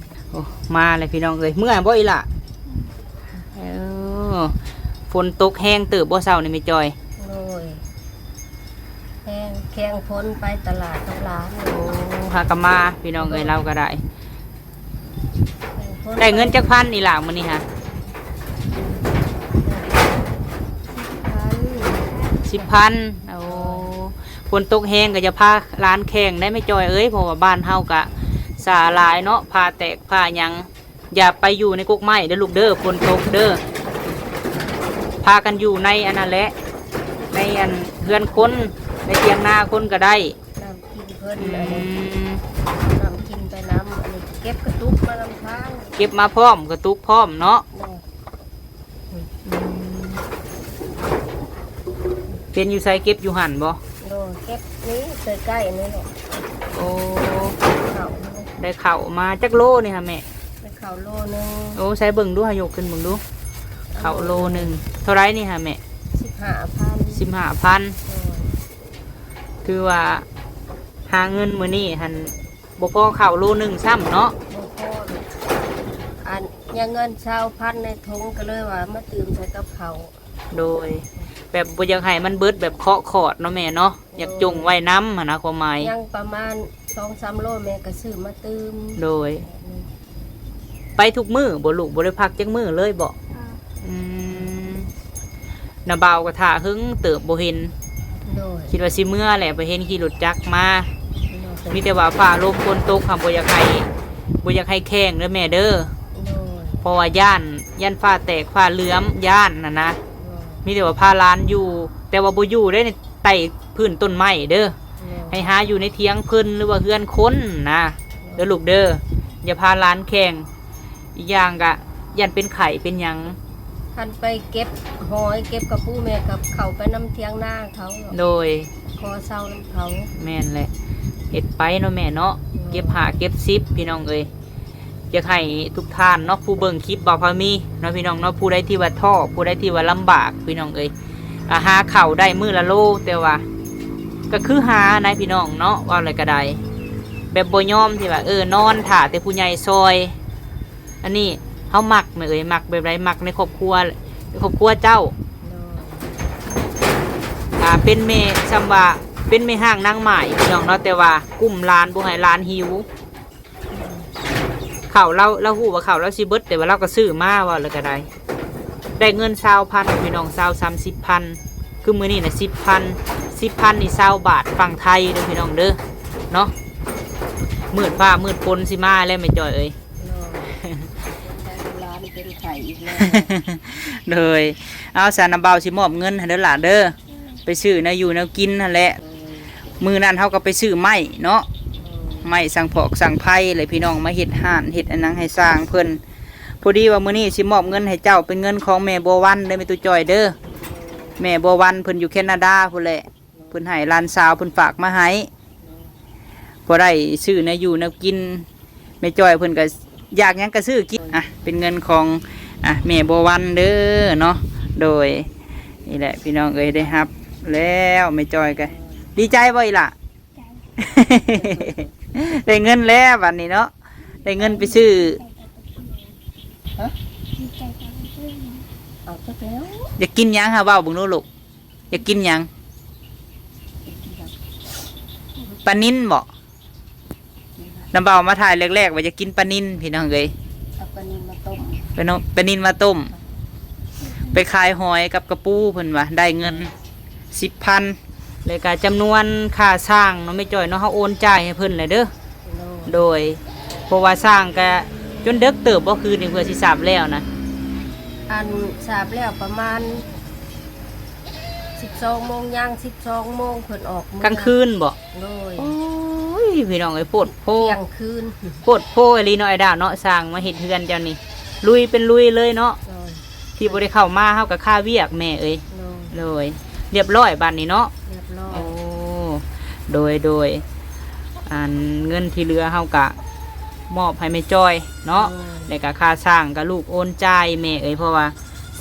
ໂອ້ ມາແລ້ວ ພີ່ນ້ອງເອີຍ. ເມື່ອຍບໍ່ອີ່ຫຼ້າ? ເອີ ຝົນຕົກແຮງເຕີບບໍ່ເຊົ້ານີ້ແມ່ຈ້ອຍ? ໂດຍ ແຮງ ແຂ່ງຝົນໄປຕະຫຼາດກັບຫຼານ. ໂອ້ ຫາກະມາ ພີ່ນ້ອງເອີຍ ລາວກະໄດ້. ໄດ້ເງິນຈັກພັນນີ້ຫຼ້າມື້ນີ້ຫະ? ສິບພັນ. ໂອ້ ຝົນຕົກແຮງກະຢ່າພາຫຼານແຂ່ງໄດ້ແມ່ຈ້ອຍເອີຍ ເພາະວ່າບ້ານເຮົາກະສາຫຼາຍເນາະ ຝາແຕກຝາຫຍັງ. ຢ່າໄປຢູ່ໃນກົກໄມ້ເດີລູກເດີ ຝົນຕົກເດີ. ພາກັນຢູ່ໃນອັນນັ້ນແຫຼະ ໃນອັນເຮືອນຄົນ ໃນຖຽງນາຄົນກະໄດ້. ນ້ຳກິນເພິ່ນ ອືມ ອັນນີ້ ນ້ຳກິນໄປນຳ ອັນນີ້ເກັບກະຕຸກມານຳທາງ ເກັບມາພ້ອມ ກະຕຸກພ້ອມເນາະ. ໂດຍ ອືມ ເປັນຢູ່ໃສ ເກັບຢູ່ຫັ້ນບໍ່? ໂດຍ ເກັບນີ້ໃກ້ໆນີ້ແຫຼະ. ໂອ້ ເຂົ້າ ໄດ້ເຂົ້າມາຈັກໂລນີ້ຫະແມ່? ໄດ້ເຂົ້າໂລໜຶ່ງ. ໂອ້ ໃສເບິ່ງດູ ໃຫ້ຍົກຂຶ້ນເບິ່ງດູ. ເຂົ້າໂລໜຶ່ງ ເທົ່າໃດນີ້ຫະແມ່? ສິບຫ້າພັນ. ສິບຫ້າພັນ. ໂດຍ ຖືວ່າຫາເງິນມື້ນີ້ຫັ້ນ ບໍ່ພໍເຂົ້າໂລໜຶ່ງຊ້ຳເນາະ. ບໍ່ພໍ ອັນ ຍັງເງິນຊາວພັນໃນຖົງ ກະເລີຍວ່າມາຕື່ມໃສ່ກັບເຂົ້າ. ໂດຍ ແບບບໍ່ຢາກໃຫ້ມັນເບິດແບບເຄາະຂອດເນາະແມ່ເນາະ. ໂດຍ ຢາກຈົ່ງໄວ້ນຳຫັ້ນນະ ຄວາມໝາຍ. ຍັງປະມານສອງສາມໂລ ແມ່ກະຊື້ມາຕື່ມ. ໂດຍ ອືມ ໄປທຸກມື້ບໍ່ລູກ? ບໍ່ໄດ້ພັກຈັກມື້ເລີຍບໍ່? ອືມ ນ້າບ່າວກະຖ້າເຫິງເຕີບບໍ່ເຫັນ. ໂດຍ ຄິດວ່າຊິເມືອແຫຼະ ໄປເຫັນຂີ່ລົດຈັກມາ. ໂດຍ ມີແຕ່ວ່າຟ້າລົມຝົນຕົກ ຫາກບໍ່ຢາກໃຫ້ ບໍ່ຢາກໃຫ້ແຂ່ງເດີແມ່ເດີ. ໂດຍ ເພາະວ່າຢ້ານ ຢ້ານຟ້າແຕກຟ້າເຫຼືອມ ຢ້ານຫັ້ນນະ. ໂດຍ ມີແຕ່ວ່າພາຫຼານຢູ່ ແຕ່ວ່າບໍ່ຢູ່ໄດ້ໃຕ້ພື້ນຕົ້ນໄມ້ເດີ. ໂດຍ ໃຫ້ຫາຢູ່ໃນຖຽງເພິ່ນ ຫຼືວ່າເຮືອນຄົນນະ ເດີລູກເດີ ຢ່າພາຫຼານແຂ່ງ. ອີກຢ່າງກະຢ້ານເປັນໄຂ້ເປັນຫຍັງ. ຄັນໄປເກັບຫອຍເກັບກະປູ ແມ່ກະເຂົ້າໄປນຳຖຽງນາເຂົາ. ໂດຍ ຂໍເຊົ່ານຳເຂົາ. ແມ່ນແຫຼະ ເຮັດໄປເນາະແມ່ເນາະ. ໂດຍ ເກັບຫ້າເກັບສິບ ພີ່ນ້ອງເອີຍ. ຢາກໃຫ້ທຸກທ່ານເນາະ ຜູ້ເບິ່ງຄລິບບ່າວພາມີເນາະ ພີ່ນ້ອງເນາະ ຜູ້ໃດທີ່ວ່າທໍ້ ຜູ້ໃດທີ່ວ່າລຳບາກ ພີ່ນ້ອງເອີຍ ອາ ຫາເຂົ້າໄດ້ມື້ລະໂລ ແຕ່ວ່າກະຄືຫານະ ພີ່ນ້ອງເນາະ. ເວົ້າແລ້ວກະໄດ້ ແບບບໍ່ຍອມທີ່ວ່າ ເອີ ນອນຖ້າແຕ່ຜູ້ໃຫຍ່ຊ່ອຍ. ອັນນີ້ເຮົາມັກແມ່ເອີຍ ມັກແບບໃດ? ມັກໃນຄອບຄົວ ໃນຄອບຄົວເຈົ້າ. ໂດຍ ອ່າ ເປັນແມ່ ສ່ຳວ່າເປັນແມ່ຮ້າງນາງໝ້າຍ ພີ່ນ້ອງເນາະ ແຕ່ວ່າກຸ້ມຫຼານ ບໍ່ໃຫ້ຫຼານຫິວ. ເຂົ້າລາວ ລາວຮູ້ວ່າເຂົ້າລາວຊິເບິດ ແຕ່ວ່າລາວກະຊື້ມາ ເວົ້າແລ້ວກະໄດ້. ໄດ້ເງິນຊາວພັນ ພີ່ນ້ອງ ຊາວ ສາມສິບພັນ. ຄືມື້ນີ້ນະ ສິບພັນ ສິບພັນນີ້ ຊາວບາດຝັ່ງໄທເດີ ພີ່ນ້ອງເດີ ເນາະ. ມືດຟ້າມືດຝົນຊິມາແລ້ວແມ່ຈ້ອຍເອີຍ. ໂດຍ ເອົາ ສານ ນ້າບ່າວຊິມອບເງິນໃຫ້ເດີຫຼ້າເດີ ໄປຊື້ແນວຢູ່ແນວກິນຫັ້ນແຫຼະ. ມື້ນັ້ນເຮົາກະໄປຊື້ໄມ້ເນາະ ໄມ້ສັງຜອກສັງໄພແຫຼະ ພີ່ນ້ອງ ມາເຮັດຮ້ານເຮັດອັນຫຍັງໃຫ້ຊ່າງເພິ່ນ. ພໍດີວ່າມື້ນີ້ຊິມອບເງິນໃຫ້ເຈົ້າ ເປັນເງິນຂອງແມ່ບົວວັນເດີ ແມ່ຕູ້ຈ້ອຍເດີ. ແມ່ບົວວັນເພິ່ນຢູ່ແຄນາດາພຸ້ນແຫຼະ ເພິ່ນໃຫ້ຫຼານສາວເພິ່ນຝາກມາໃຫ້ ພໍໄດ້ຊື້ແນວຢູ່ແນວກິນ. ແມ່ຈ້ອຍເພິ່ນກະຢາກຫຍັງກະຊື້ກິນ. ອ່ະ ເປັນເງິນຂອງ ອ່ະ ແມ່ບົວວັນເດີເນາະ. ໂດຍ ນີ້ແຫຼະ ພີ່ນ້ອງເອີຍ ໄດ້ຮັບແລ້ວ ແມ່ຈ້ອຍກະດີໃຈບໍ່ອີ່ຫຼ້າ? ໄດ້ເງິນແລ້ວບັດນີ້ເນາະ ໄດ້ເງິນໄປຊື້. ຮະ? ເອົາຈັກແລ້ວ ຢາກກິນຫຍັງຫາເວົ້າເບິ່ງດູລູກ? ຢາກກິນຫຍັງ? ປານິນບໍ? ນ້າບ່າວມາຖ່າຍແລກໆ ວ່າຢາກກິນປານິນ ພີ່ນ້ອງເອີຍ. ເອົາປານິນມາຕົ້ມ ໄປເນາະ ປານິນມາຕົ້ມ ໄປຂາຍຫອຍກັບກະປູ ເພິ່ນວ່າໄດ້ເງິນສິບພັນ ແລ້ວກະຈຳນວນຄ່າຊ່າງເນາະ ແມ່ຈ້ອຍເນາະ ເຮົາໂອນຈ່າຍໃຫ້ເພິ່ນແລ້ວເດີ. ໂດຍ ໂດຍ ເພາະວ່າຊ່າງກະຈົນເດິກເຕີບບໍ່ຄືນນີ້ ເພື່ອຊິສາບແລ້ວນະ. ອັນສາບແລ້ວປະມານສິບສອງໂມງ ຍ່າງສິບສອງໂມງເພິ່ນອອກເມືອ ກາງຄືນບໍ? ໂດຍ ໂອ້ຍ ພີ່ນ້ອງເອີຍ ໂພດໂພ ທ່ຽງຄືນ ໂພດໂພອີ່ຫຼີເນາະ ອ້າຍດາວເນາະ ຊ່າງມາເຮັດເຮືອນເຈົ້ານີ້ ລຸຍເປັນລຸຍເລີຍເນາະ. ໂດຍ ທີ່ບໍ່ໄດ້ເຂົ້າມາ ເຮົາກໍຄາວຽກແມ່ເອີຍ. ໂດຍ ໂດຍ ລຽບຮ້ອຍບາດນີ້ເນາະ ລຽບຮ້ອຍ. ໂອ້ ໂດຍ ໂດຍ ອັນເງິນທີ່ເຫຼືອເຮົາກະມອບໃຫ້ແມ່ຈ້ອຍເນາະ. ໂດຍ ແລ້ວກະຄ່າຊ່າງກະລູກໂອນຈ່າຍແມ່ເອີຍ ເພາະວ່າ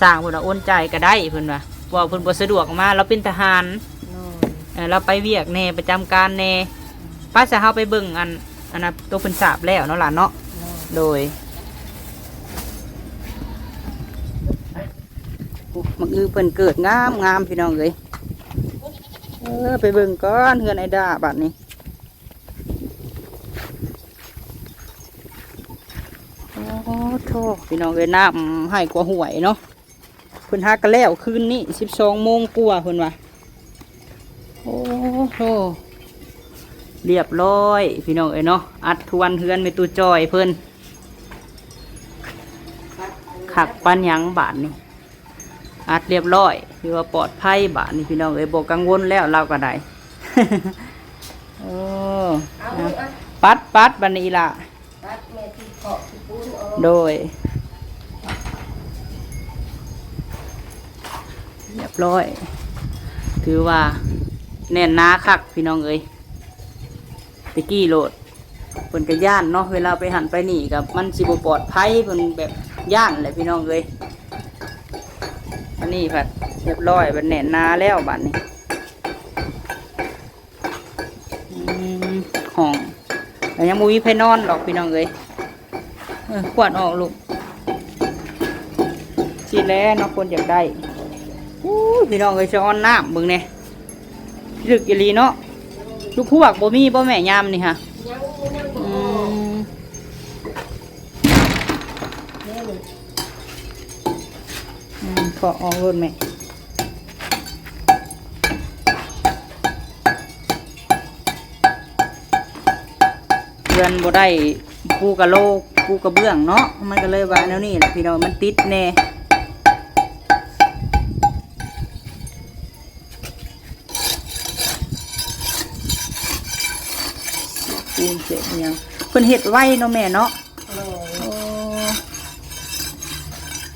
ຊ່າງເພິ່ນວ່າໂອນຈ່າຍກະໄດ້ ເພິ່ນວ່າ ເວົ້າເພິ່ນບໍ່ສະດວກມາ ລາວເປັນທະຫານ. ໂດຍ ເອີ ລາວໄປວຽກແດ່ ປະຈຳການແດ່. ໄປຊະ ເຮົາໄປເບິ່ງອັນ ອັນນັ້ນ ໂຕເພິ່ນສາບແລ້ວເນາະຫຼານເນາະ. ໂດຍ ໂດຍ ໂອ້ ໝາກອື້ເພິ່ນເກີດງາມໆ ພີ່ນ້ອງເອີຍ. ເອີ ໄປເບິ່ງກ່ອນເຮືອນອ້າຍດາບາດນີ້. ໂອ້ໂທ້ ພີ່ນ້ອງເອີຍ ນ້ຳໄຫກວ່າຫ້ວຍເນາະ. ເພິ່ນຫາກະແລ້ວຄືນນີ້ ສິບສອງໂມງກວ່າເພິ່ນວ່າ. ໂອ້ໂທ້ ລຽບຮ້ອຍ ພີ່ນ້ອງເອີຍເນາະ ອັດທວນເຮືອນແມ່ຕູ້ຈ້ອຍເພິ່ນ ຄັກປານຫຍັງບາດນີ້. ອັດລຽບຮ້ອຍ ຖືວ່າປອດໄພບາດນີ້ ພີ່ນ້ອງເອີຍ ບໍ່ກັງວົນແລ້ວ ລາວກໍໄດ້. ໂອ້ ເອົາ ເອົາ ປັດ ປັດ ບາດນີ້ອີ່ຫຼ້າ. ຕັດແມ່ທີ່ເຄາະຂີ້ຝຸ່ນອອກ. ໂດຍ ລຽບຮ້ອຍ ຖືວ່າແໜ້ນໜາຄັກ ພີ່ນ້ອງເອີຍ. ແຕ່ກີ້ໂລດ ເພິ່ນກໍຢ້ານເນາະ ເວລາໄປຫັ້ນໄປນີ້ກໍມັນຊິບໍ່ປອດໄພ ເພິ່ນແບບຢ້ານແຫຼະ ພີ່ນ້ອງເອີຍ. ອັນນີ້ພັດລຽບຮ້ອຍ ບັດແໜ້ນໜາແລ້ວບາດນີ້. ອືມ ຫ້ອງ ແຕ່ຍັງບໍ່ມີໃຜນອນດອກ ພີ່ນ້ອງເອີຍ. ເອີ ກວາດອອກລູກ ຊິແລເນາະ ຄົນຢາກໄດ້. ອູ້ຍ ພີ່ນ້ອງເອີຍ ສະອອນນ້ຳເບິ່ງແດ່ ລຶກອີ່ຫຼີເນາະ. ຢູ່ພວກບໍ່ມີບໍ່ແມ່ ຍາມນີ້ຫະ? ຍັງ ຍັງບໍ່ອອກ. ອືມ ນີ້ນີ້ ອືມ ເຄາະອອກໂລດແມ່. ເຮືອນບໍ່ໄດ້ປູກະໂລ ປູກະເບື້ອງເນາະ ມັນກໍເລີຍວ່າແນວນີ້ແຫຼະ ພີ່ນ້ອງ ມັນຕິດແດ່. ປູນເສດຫຍັງ ເພິ່ນເຮັດໄວເນາະແມ່ເນາະ. ໂອ້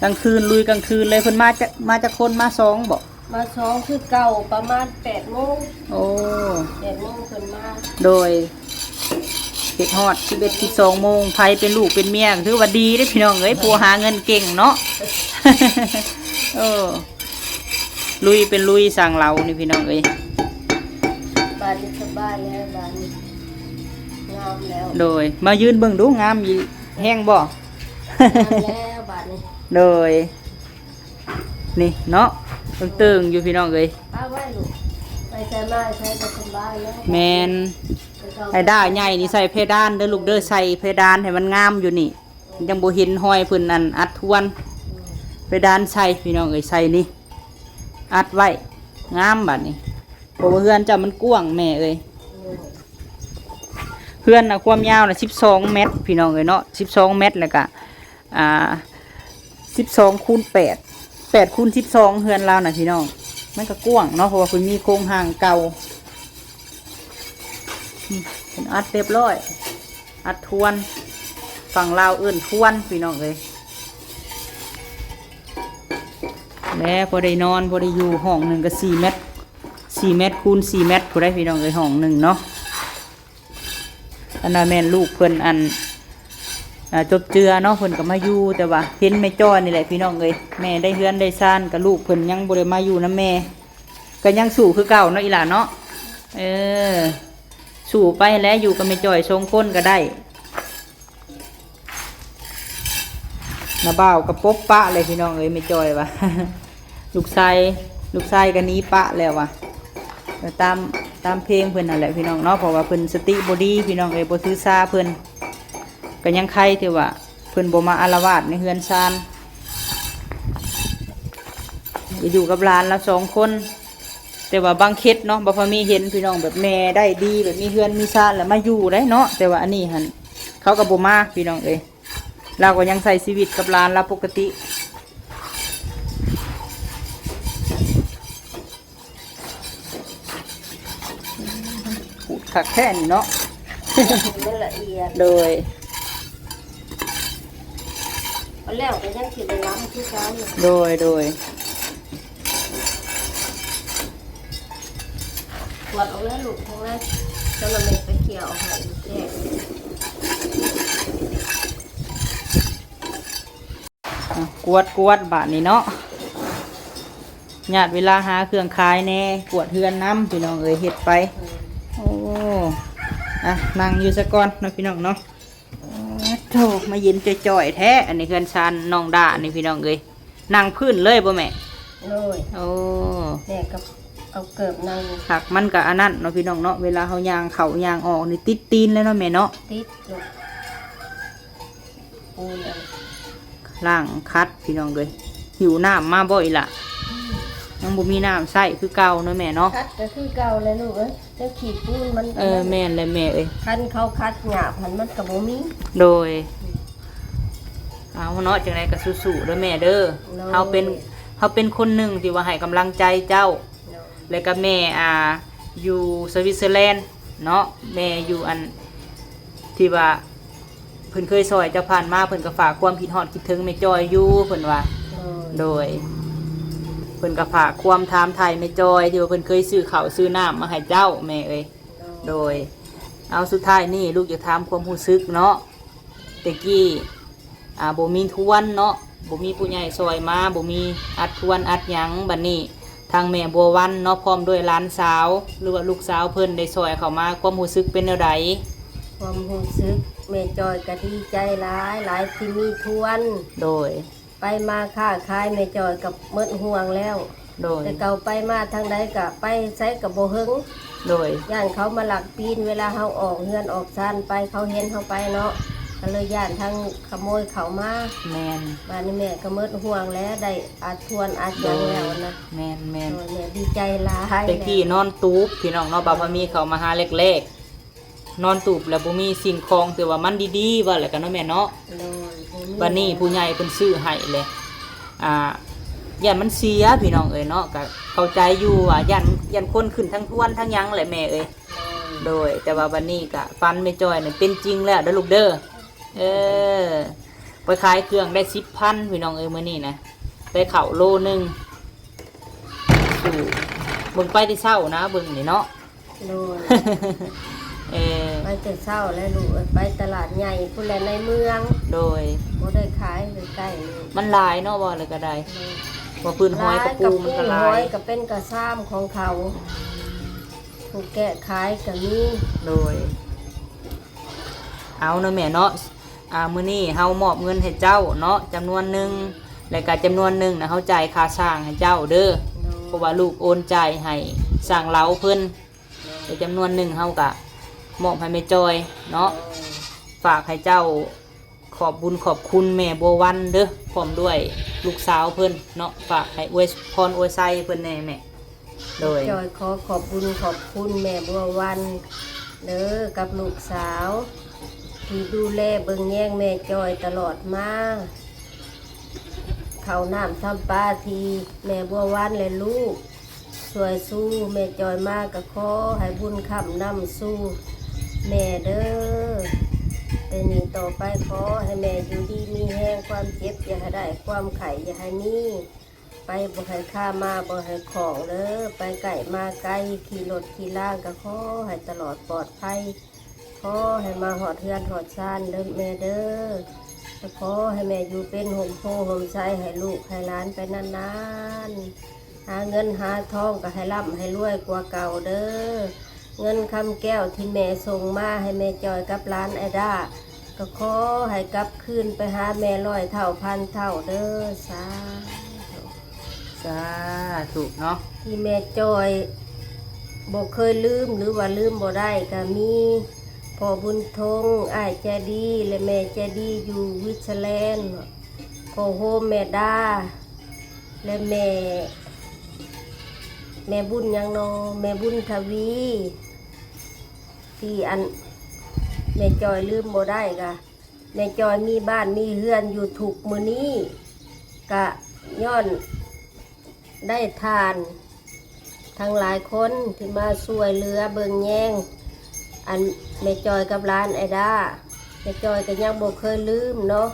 ກາງຄືນ ລຸຍກາງຄືນເລີຍ. ເພິ່ນມາຈະ ມາຈັກຄົນ? ມາສອງບໍ? ມາສອງຄືເກົ່າ ປະມານແປດໂມງ. ໂອ້ ແປດໂມງເພິ່ນມາ. ໂດຍ ເຮັດຮອດສິບເອັດ ສິບສອງໂມງ. ໃຜເປັນລູກເປັນເມຍກໍຖືວ່າດີເດ້ ພີ່ນ້ອງເອີຍ ຜົວຫາເງິນເກັ່ງເນາະ. ເອີ ລຸຍເປັນລຸຍ ຊ່າງເລົານີ້ ພີ່ນ້ອງເອີຍ. ບາດນີ້ສະບາຍແລ້ວ ບາດນີ້ງາມແລ້ວ. ໂດຍ ມາຢືນເບິ່ງດູ ງາມອີ່ແຮງບໍ່? ງາມແລ້ວບາດນີ້. ໂດຍ ນີ້ເນາະ ເຕີງໆຢູ່ ພີ່ນ້ອງເອີຍ. ປະໄວ້ລູກ ໄປໃສມາໃສກໍສະບາຍແລ້ວ. ແມ່ນ ໄອ້ດ້າໃຫຍ່ນີ້ໃສ່ເພດານເດີລູກເດີ ໃສ່ເພດານໃຫ້ມັນງາມຢູ່ນີ້. ຍັງບໍ່ເຫັນຮອຍເພິ່ນອັນອັດທວນ ເພດານໃສ່ ພີ່ນ້ອງເອີຍ. ໃສ່ນີ້ ອັດໄວ້ ງາມບາດນີ້ ເພາະວ່າເຮືອນເຈົ້າມັນກວ້າງແມ່ເອີຍ. ເຮືອນນະຄວາມຍາວນະສິບສອງແມັດ ພີ່ນ້ອງເອີຍເນາະ ສິບສອງແມັດ ແລ້ວກະ ອ່າ ສິບສອງຄູນແປດ ແປດຄູນສິບສອງ ເຮືອນລາວນະ ພີ່ນ້ອງ. ມັນກະກວ້າງເນາະ ເພາະວ່າເພິ່ນມີໂຄງຮ່າງເກົ່າ. ອືມ ເພິ່ນອັດລຽບຮ້ອຍ ອັດທວນ ຝັ່ງລາວເອີ້ນທວນ ພີ່ນ້ອງເອີຍ. ແລະ ພໍໄດ້ນອນ ພໍໄດ້ຢູ່. ຫ້ອງໜຶ່ງກໍສີ່ແມັດ ສີ່ແມັດຄູນສີ່ແມັດພຸ້ນໃດ໋ ພີ່ນ້ອງເອີຍ ຫ້ອງໜຶ່ງເນາະ. ອັນນັ້ນແມ່ນລູກເພິ່ນ ອັນ ອ່າ ຈົບເຈືອເນາະ ເພິ່ນກໍມາຢູ່ ແຕ່ວ່າເຫັນແມ່ຈ້ອຍນີ້ແຫຼະ ພີ່ນ້ອງເອີຍ. ແມ່ໄດ້ເຮືອນໄດ້ຊານ ກໍລູກເພິ່ນຍັງບໍ່ໄດ້ມາຢູ່ນຳແມ່ ກໍຍັງສູ້ຄືເກົ່າເນາະ ອີ່ຫຼ້າເນາະ. ເອີ ສູ້ໄປແຫຼະ ຢູ່ກັບແມ່ຈ້ອຍສອງຄົນກໍໄດ້. ນ້າບ່າວກໍປົບປະເລີຍ ພີ່ນ້ອງເອີຍ ແມ່ຈ້ອຍວ່າ ລູກຊາຍ ລູກຊາຍກໍໜີປະແລ້ວວ່າ ໄປຕາມ ຕາມເພງເພິ່ນຫັ້ນແຫຼະພີ່ນ້ອງເນາະ ເພາະວ່າເພິ່ນສະຕິບໍ່ດີພີ່ນ້ອງເອີຍ ບໍ່ຖືສາເພິ່ນ ກໍຍັງໄຄທີ່ວ່າເພິ່ນບໍ່ມາອາລະວາດໃນເຮືອນຊານ ຢູ່ກັບຫຼານລາວສອງຄົນ. ແຕ່ວ່າບາງເຂດເນາະ ບໍ່ພໍມີເຫັນພີ່ນ້ອງ ແບບແມ່ໄດ້ດີ ແບບມີເຮືອນມີຊານແລ້ວມາຢູ່ໄດ້ເນາະ ແຕ່ວ່າອັນນີ້ຫັ້ນເຂົາກໍບໍ່ມາພີ່ນ້ອງເອີຍ ລາວກໍຍັງໃຊ້ຊີວິດກັບຫຼານລາວປົກກະຕິ. ຂູດຄັກແທ້ນີ້ເນາະ ມັນລະອຽດ ໂດຍ ເອົາແລ້ວກໍຍັງຊິໄດ້ລຳຄືເກົ່າ ໂດຍ ໂດຍ. ກວດອອກແລ້ວລູກ ທາງໃນ ຈະລະເມັດໄປເກ່ຽວອອກໃຫ້ແຍກ. ອ່ະ ກວດ ກວດບາດນີ້ເນາະ ຍາດເວລາຫາເຄື່ອງຂາຍແດ່ ກວດເຮືອນນຳ ພີ່ນ້ອງເອີຍ ເຮັດໄປ. ໂອ້ ອ່ະ ນັ່ງຢູ່ຊະກ່ອນເນາະ ພີ່ນ້ອງເນາະ. ໂອ້ໂທ້ ມາເຢັນຈ່ອຍໆແທ້ ອັນນີ້ເຮືອນຊານນ້ອງດານີ້ ພີ່ນ້ອງເອີຍ ນັ່ງພື້ນເລີຍບໍ່ແມ່? ໂດຍ ໂອ້ ແມ່ກໍເອົາເກີບນັ່ງ ຄັກ ມັນກໍອັນນັ້ນເນາະ ພີ່ນ້ອງເນາະ ເວລາເຮົາຍ່າງເຂົ້າຍ່າງອອກນີ້ ຕິດຕີນເລີຍເນາະແມ່ເນາະ ຕິດ ປູນອັນ ລ້າງຂັດພີ່ນ້ອງເອີຍ. ຫິວນ້ຳມາບໍ່ອີ່ຫຼ້າ? ອືມ ຍັງບໍ່ມີນ້ຳໃຊ້ຄືເກົ່າເນາະແມ່ເນາະ. ຂັດກໍຄືເກົ່າແຫຼະລູກເອີຍ ແຕ່ຂີ້ປູນມັນ ເອີ ແມ່ນແຫຼະແມ່ເອີຍ ຄັນເຂົາຂັດຫຍາບຫັ້ນມັນກໍບໍ່ມີ. ໂດຍ ອືມ ເອົາເນາະ ຈັ່ງໃດກໍສູ້ໆເດີແມ່ເດີ. ໂດຍ ເຮົາເປັນ ເຮົາເປັນຄົນໜຶ່ງທີ່ວ່າໃຫ້ກຳລັງໃຈເຈົ້າ. ໂດຍ ແລ້ວກໍແມ່ ອ່າ ຢູ່ສະວິດເຊີແລນເນາະ ແມ່ຢູ່ອັນທີ່ວ່າ ເພິ່ນເຄີຍຊ່ອຍເຈົ້າຜ່ານມາ ເພິ່ນກໍຝາກຄວາມຄິດຮອດຄິດເຖິງແມ່ຈ້ອຍຢູ່ ເພິ່ນວ່າ. ໂດຍ ໂດຍ ເພິ່ນກໍຝາກຄວາມຖາມໄຖ່ແມ່ຈ້ອຍ ທີ່ວ່າເພິ່ນເຄີຍຊື້ເຂົ້າຊື້ນ້ຳມາໃຫ້ເຈົ້າແມ່ເອີຍ. ໂດຍ ໂດຍ ເອົາ ສຸດທ້າຍນີ້ລູກຢາກຖາມຄວາມຮູ້ສຶກເນາະ ແຕ່ກີ້ ອ່າ ບໍ່ມີທວນເນາະ ບໍ່ມີຜູ້ໃຫຍ່ຊ່ອຍມາ ບໍ່ມີອັດທວນອັດຫຍັງ ບັດນີ້ ທາງແມ່ບົວວັນເນາະ ພ້ອມດ້ວຍຫຼານສາວ ຫຼືວ່າລູກສາວເພິ່ນໄດ້ຊ່ອຍເຂົ້າມາ ຄວາມຮູ້ສຶກເປັນແນວໃດ? ຄວາມຮູ້ສຶກແມ່ຈ້ອຍກໍດີໃຈຫຼາຍໆ ທີ່ມີທວນ. ໂດຍ ໄປມາຄ້າຂາຍແມ່ຈ້ອຍກໍໝົດຫ່ວງແລ້ວ. ໂດຍ ແຕ່ເກົ່າໄປມາທາງໃດກໍໄປໃສກໍບໍ່ເຫິງ. ໂດຍ ຢ້ານເຂົາມາລັກປີນ ເວລາເຮົາອອກເຮືອນອອກຊານໄປ ເຂົາເຫັນເຮົາໄປເນາະ ກໍເລີຍຢ້ານທາງຂະໂມຍເຂົ້າມາ. ແມ່ນ ບາດນີ້ແມ່ກໍໝົດຫ່ວງແລ້ວ ໄດ້ອັດທວນອັດຫຍັງແລ້ວນະ. ແມ່ນໆ ໂດຍ ແມ່ດີໃຈຫຼາຍ. ແຕ່ກີ້ນອນຕູບພີ່ນ້ອງເນາະ ບ່າວພາມີເຂົ້າມາຫາແລກໆ ນອນຕູບແລ້ວບໍ່ມີສິ່ງຂອງ ຖືວ່າມັນດີໆ ວ່າແລ້ວກັນເນາະແມ່ເນາະ. ໂດຍ ບໍ່ມີ ບັດນີ້ຜູ້ໃຫຍ່ເພິ່ນຊື້ໃຫ້ແຫຼະ ອ່າ ຢ້ານມັນເສຍພີ່ນ້ອງເອີຍເນາະ ກະເຂົ້າໃຈຢູ່ວ່າຢ້ານ ຢ້ານຄົນຂຶ້ນທັງທວນທັງຫຍັງແຫຼະແມ່ເອີຍ. ໂດຍ ໂດຍ ແຕ່ວ່າບັດນີ້ກະຝັນແມ່ຈ້ອຍນັ້ນເປັນຈິງແລ້ວເດີລູກເດີ. ເອີ ໄປຂາຍເຄື່ອງໄດ້ສິບພັນພີ່ນ້ອງເອີຍ ມື້ນີ້ນະ ໄດ້ເຂົ້າໂລໜຶ່ງ. ເບິ່ງໄປແຕ່ເຊົ້ານະ ເບິ່ງນີ້ເນາະ. ໂດຍ ເອີ ໄປແຕ່ເຊົ້າແຫຼະລູກເອີຍ ໄປຕະຫຼາດໃຫຍ່ພຸ້ນແຫຼະ ໃນເມືອງ. ໂດຍ ບໍ່ໄດ້ຂາຍໃກ້ໆນີ້ ມັນຫຼາຍເນາະ ເວົ້າແລ້ວກໍໄດ້. ໂດຍ ວ່າພື້ນຫອຍກະປູມັນກໍຫຼາຍ ຫອຍກໍເປັນກະຊາມຂອງເຂົາ ຜູ້ແກະຂາຍກໍມີ. ໂດຍ ເອົາເນາະແມ່ເນາະ ອ່າ ມື້ນີ້ເຮົາມອບເງິນໃຫ້ເຈົ້າເນາະ ຈຳນວນໜຶ່ງ ແລ້ວກະຈຳນວນໜຶ່ງນະ ເຮົາຈ່າຍຄ່າຊ່າງໃຫ້ເຈົ້າເດີ. ໂດຍ ເພາະວ່າລູກໂອນຈ່າຍໃຫ້ຊ່າງລາວເພິ່ນ. ໂດຍ ແລະຈຳນວນໜຶ່ງເຮົາກະມອບໃຫ້ແມ່ຈ້ອຍເນາະ. ໂດຍ ຝາກໃຫ້ເຈົ້າຂອບບຸນຂອບຄຸນແມ່ບົວວັນເດີ ພ້ອມດ້ວຍລູກສາວເພິ່ນເນາະ ຝາກໃຫ້ອວຍພອນອວຍໄຊເພິ່ນແດ່ແມ່. ໂດຍ ຈ້ອຍຂໍຂອບບຸນຂອບຄຸນແມ່ບົວວັນເດີ ກັບລູກສາວ ທີ່ດູແລເບິ່ງແຍງແມ່ຈ້ອຍຕະຫຼອດມາ. ເຂົ້ານ້ຳຊຳປາທີ່ແມ່ບົວວັນ ແລະ ລູກຊ່ວຍຊູແມ່ຈ້ອຍມາ ກໍຂໍໃຫ້ບຸນຄ້ຳນຳສູ່ແມ່ເດີ. ແຕ່ນີ້ຕໍ່ໄປ ຂໍໃຫ້ແມ່ຢູ່ດີມີແຮງ ຄວາມເຈັບຢ່າໃຫ້ໄດ້ ຄວາມໄຂ້ຢ່າໃຫ້ມີ. ໄປບໍ່ໃຫ້ຄາ ມາບໍ່ໃຫ້ຂ້ອງເດີ ໄປໃກ້ມາໄກ ຂີ່ລົດຂີ່ລາງກໍຂໍໃຫ້ຕະຫຼອດປອດໄພ ຂໍໃຫ້ມາຮອດເຮືອນຮອດຊານເດີແມ່ເດີ ແລະ ຂໍໃຫ້ແມ່ຢູ່ເປັນຮົ່ມໂພຮົ່ມໄຊໃຫ້ລູກໃຫ້ຫຼານໄປນານໆ ຫາເງິນຫາທອງກໍໃຫ້ລ່ຳໃຫ້ລວຍກວ່າເກົ່າເດີ. ເງິນຄຳແກ້ວທີ່ແມ່ສົ່ງມາໃຫ້ແມ່ຈ້ອຍກັບຫຼານໄອດ້າ ກໍຂໍໃຫ້ກັບຄືນໄປຫາແມ່ຮ້ອຍເທົ່າພັນເທົ່າເດີ. ສາທຸ ສາທຸເນາະ ທີ່ແມ່ຈ້ອຍ ບໍ່ເຄີຍລືມ ຫຼືວ່າລືມບໍ່ໄດ້ກະມີ ພໍ່ບຸນທົງ ອ້າຍໃຈດີ ແລະ ແມ່ໃຈດີຢູ່ Switzerland, ພໍ່ໂຮມ ແມ່ດາ ແລະ ແມ່ ແມ່ບຸນຫຍັງນໍ ແມ່ບຸນທະວີ ທີ່ອັນ ແມ່ຈ້ອຍລືມບໍ່ໄດ້ກະ ແມ່ຈ້ອຍມີບ້ານມີເຮືອນຢູ່ທຸກມື້ນີ້ ກະຍ້ອນໄດ້ທ່ານທັງຫຼາຍຄົນທີ່ມາຊ່ວຍເຫຼືອເບິ່ງແຍງ ອັນແມ່ຈ້ອຍກັບຫຼານໄອດາ ແມ່ຈ້ອຍກະຍັງບໍ່ເຄີຍລືມເນາະ.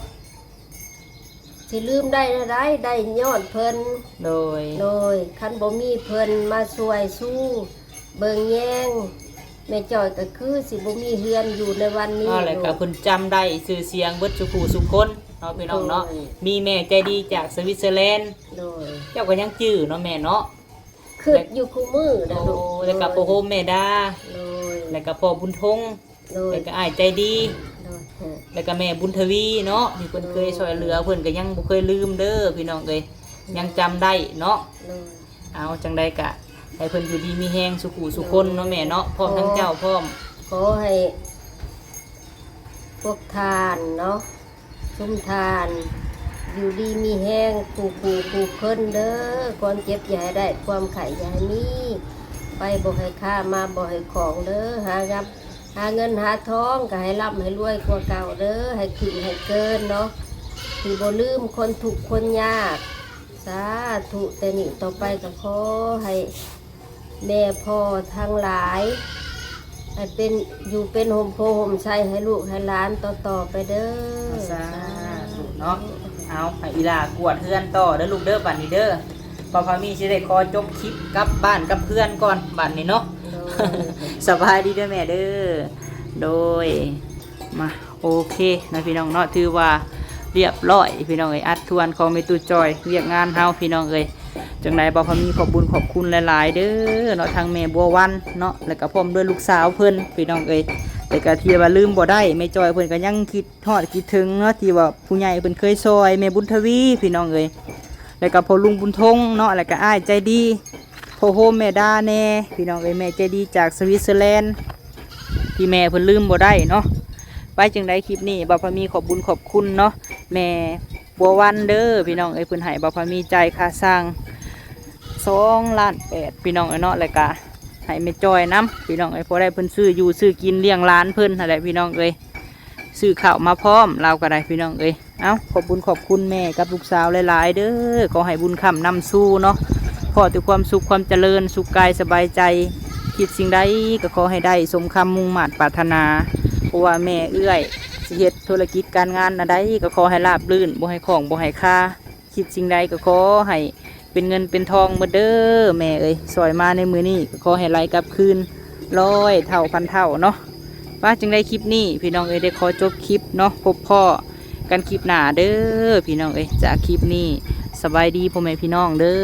ຊິລືມໄດ້ແນວໃດ ໄດ້ຍ້ອນເພິ່ນ. ໂດຍ ໂດຍ ຄັນບໍ່ມີເພິ່ນມາຊ່ວຍຊູເບິ່ງແຍງ ແມ່ຈ້ອຍກະຄືຊິບໍ່ມີເຮືອນຢູ່ໃນວັນນີ້. ເວົ້າແລ້ວກະເພິ່ນຈຳໄດ້ຊື່ສຽງເບິດສູ່ຜູ້ສູ່ຄົນເນາະ ພີ່ນ້ອງເນາະ. ໂດຍ ມີແມ່ໃຈດີຈາກສະວິດເຊີແລນ. ໂດຍ ເຈົ້າກະຍັງຈື່ເນາະແມ່ເນາະ. ຄິດຢູ່ຄູ່ມື້ນະລູກ. ໂອ້ ແລ້ວກະພໍ່ໂຮມແມ່ດາ. ໂດຍ ແລ້ວກະພໍ່ບຸນທົງ. ໂດຍ ແລ້ວກະອ້າຍໃຈດີ. ໂດຍ ແລ້ວກະແມ່ບຸນທະວີເນາະ ທີ່ເພິ່ນເຄີຍຊ່ອຍເຫຼືອ ໂດຍ ເພິ່ນກະຍັງບໍ່ເຄີຍລືມເດີພີ່ນ້ອງເອີຍ. ໂດຍ ຍັງຈຳໄດ້ເນາະ. ໂດຍ ເອົາ ຈັ່ງໃດກະໃຫ້ເພິ່ນຢູ່ດີມີແຮງສູ່ຜູ້ສູ່ຄົນເນາະແມ່ເນາະ ພ້ອມທັງເຈົ້າພ້ອມ. ຂໍໃຫ້ພວກທ່ານເນາະ ຊຸມທ່ານຢູ່ດີມີແຮງຄູ່ຜູ້ຄູ່ຄົນເດີ. ຄວາມເຈັບຢ່າໃຫ້ໄດ້ ຄວາມໄຂ້ຢ່າໃຫ້ມີ ໄປບໍ່ໃຫ້ຄາ ມາບໍ່ໃຫ້ຂອງເດີ. ຫາງານ ຫາເງິນຫາທອງກະໃຫ້ລ່ຳໃຫ້ລວຍກວ່າເກົ່າເດີ ໃຫ້ຂຶ້ນໃຫ້ເກີນເນາະ ທີ່ບໍ່ລືມຄົນທຸກຄົນຍາກ. ສາທຸ ແຕ່ນີ້ຕໍ່ໄປກະຂໍໃຫ້ແມ່ພໍ່ທັງຫຼາຍ ໃຫ້ເປັນ ຢູ່ເປັນຮົ່ມໂພຮົ່ມໄຊໃຫ້ລູກໃຫ້ຫຼານຕໍ່ໆໄປເດີ. ສາທຸເນາະ. ເອົາ ໃຫ້ອີ່ຫຼ້າກວດເຮືອນຕໍ່ເດີລູກເດີ ບາດນີ້ເດີ. ບ່າວພາມີຊິໄດ້ຂໍຈົບຄລິບກັບບ້ານກັບເຮືອນກ່ອນບາດນີ້ເນາະ. ໂດຍ ສະບາຍດີເດີແມ່ເດີ. ໂດຍ ມາ ໂອເຄເນາະພີ່ນ້ອງເນາະ ຖືວ່າລຽບລ້ອຍພີ່ນ້ອງເອີຍ ອັດທວນຂອງແມ່ຕູ້ຈ້ອຍ ວຽກງານເຮົາພີ່ນ້ອງເອີຍ. ຈັ່ງໃດບ່າວພາມີຂອບບຸນຂອບຄຸນຫຼາຍໆເດີເນາະ ທັງແມ່ບົວວັນເນາະ ແລ້ວກະພ້ອມດ້ວຍລູກສາວເພິ່ນພີ່ນ້ອງເອີຍ. ແຕ່ກະທີ່ວ່າລືມບໍ່ໄດ້ ແມ່ຈ້ອຍເພິ່ນກະຍັງຄິດຮອດຄິດເຖິງເນາະ ທີ່ວ່າຜູ້ໃຫຍ່ເພິ່ນເຄີຍຊ່ອຍ ແມ່ບຸນທະວີພີ່ນ້ອງເອີຍ ແລ້ວກະພໍ່ລຸງບຸນທົງເນາະ ແລ້ວກະອ້າຍໃຈດີ ພໍ່ໂຮມແມ່ດາແດ່ພີ່ນ້ອງເອີຍ ແມ່ໃຈດີຈາກສະວິດເຊີແລນ ທີ່ແມ່ເພິ່ນລືມບໍ່ໄດ້ເນາະ. ໄປ ຈັ່ງໃດຄລິບນີ້ບ່າວພາມີຂອບບຸນຂອບຄຸນເນາະ ແມ່ບົວວັນເດີພີ່ນ້ອງເອີຍ ເພິ່ນໃຫ້ບ່າວພາມີຈ່າຍຄ່າຊ່າງສອງລ້ານແປດພີ່ນ້ອງເອີຍເນາະ ແລ້ວກະໃຫ້ແມ່ຈ້ອຍນຳພີ່ນ້ອງເອີຍ ພໍໄດ້ເພິ່ນຊື້ຢູ່ຊື້ກິນລ້ຽງຫຼານເພິ່ນຫັ້ນແຫຼະພີ່ນ້ອງເອີຍ ຊື້ເຂົ້າມາພ້ອມລາວກະໄດ້ພີ່ນ້ອງເອີຍ. ເອົາ ຂອບບຸນຂອບຄຸນແມ່ກັບລູກສາວຫຼາຍໆເດີ ຂໍໃຫ້ບຸນຄ້ຳນຳຊູເນາະ ພໍແຕ່ຄວາມສຸກຄວາມຈະເລີນ ສຸກກາຍສະບາຍໃຈ ຄິດສິ່ງໃດກະຂໍໃຫ້ໄດ້ສົມຄຳມຸ່ງມາດປາດຖະໜາ ບໍ່ວ່າແມ່ເອື້ອຍຊິເຮັດທຸລະກິດການງານອັນໃດກະຂໍໃຫ້ລາບລື່ນ ບໍ່ໃຫ້ຂ້ອງບໍ່ໃຫ້ຄາ ຄິດສິ່ງໃດກະຂໍໃຫ້ເປັນເງິນເປັນທອງໝົດເດີແມ່ເອີຍ ຊ່ອຍມາໃນມື້ນີ້ກະຂໍໃຫ້ໄຫຼກັບຄືນຮ້ອຍເທົ່າພັນເທົ່າເນາະ. ວ່າຈັ່ງໃດຄລິບນີ້ພີ່ນ້ອງເອີຍ ໄດ້ຂໍຈົບຄລິບເນາະ ພົບພໍ້ກັນຄລິບໜ້າເດີພີ່ນ້ອງເອີຍ. ຈາກຄລິບນີ້ ສະບາຍດີພໍ່ແມ່ພີ່ນ້ອງເດີ.